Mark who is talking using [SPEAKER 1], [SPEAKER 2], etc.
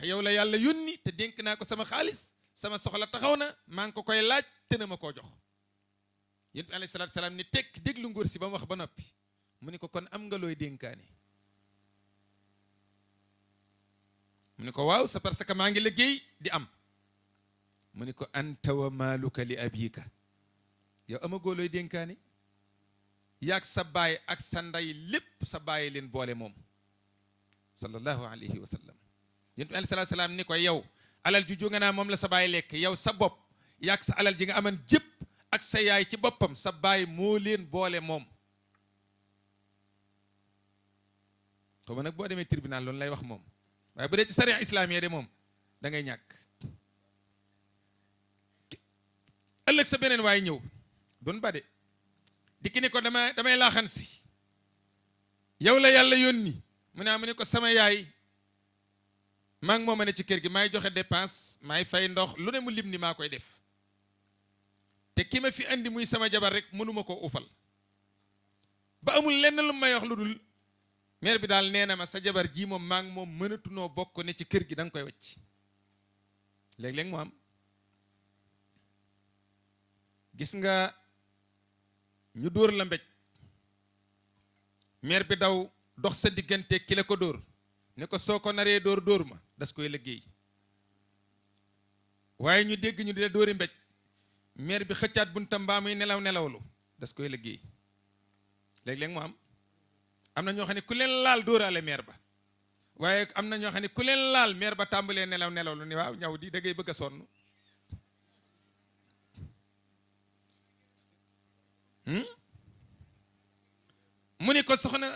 [SPEAKER 1] yow la yàlla yónni te dénk naa ko sama xaalis sama soxla taxaw na maa ngi ko koy laaj te na ma koo jox. yonent bi alayhi salaatu salaam ni tekk déglu ngóor si ba mu wax ba noppi mu ni ko kon am nga looy dénkaane. mu ni ko waaw c'est parce que maa ngi liggéey di am. mu ni ko anta wa maaluka li abika yow amagoo looy dénkaane. yaag sa baay ak sa ndey lépp sa baay leen boole moom sallallahu alayhi wa sallam. yonent bi alayhi salaatu salaam ni ko yow alal ju nga naa moom la sa baay lekk yow sa bopp yaag sa alal ji nga aman jëpp ak sa yaay ci boppam sa baay moo leen boole moom. xaw ma nag boo demee tribunal loolu lay wax moom waaye bu dee ci sariya islaamiya de moom da ngay ñàkk. ëllëg sa beneen waaye ñëw doon ba de dikki ni ko damay laaxan si yow la yàlla yónni mu ne ko sama yaay maa ngi moo ma ne ci kër gi maay joxe dépense maay fay ndox lu ne mu lim ni maa koy def te ki ma fi andi muy sama jabar rek mënuma ko ufal ba amul lenn lu may wax lu dul mère bi daal nee na ma sa jabar ji moom maa ngi moom mënatunoo bokk ne ci kër gi da nga koy wacc. léeg-léeg mu am gis nga ñu dóor la mbéj mère bi daw dox sa diggante ki la ko dóor ne ko soo ko naree dóor ma das koy liggéey waaye ñu dégg ñu di la dóori mbéj mère bi xëccaat buntam mbaa muy nelawlu das koy liggéey. léeg-léeg mu am na ñoo xam ne ku leen laal dóoraale mère ba waaye am na ñoo xam ne ku leen laal mère ba tàmbalee nelawlu ni waaw ñaw di da ngay bëgg a sonn. mu ni ko soxna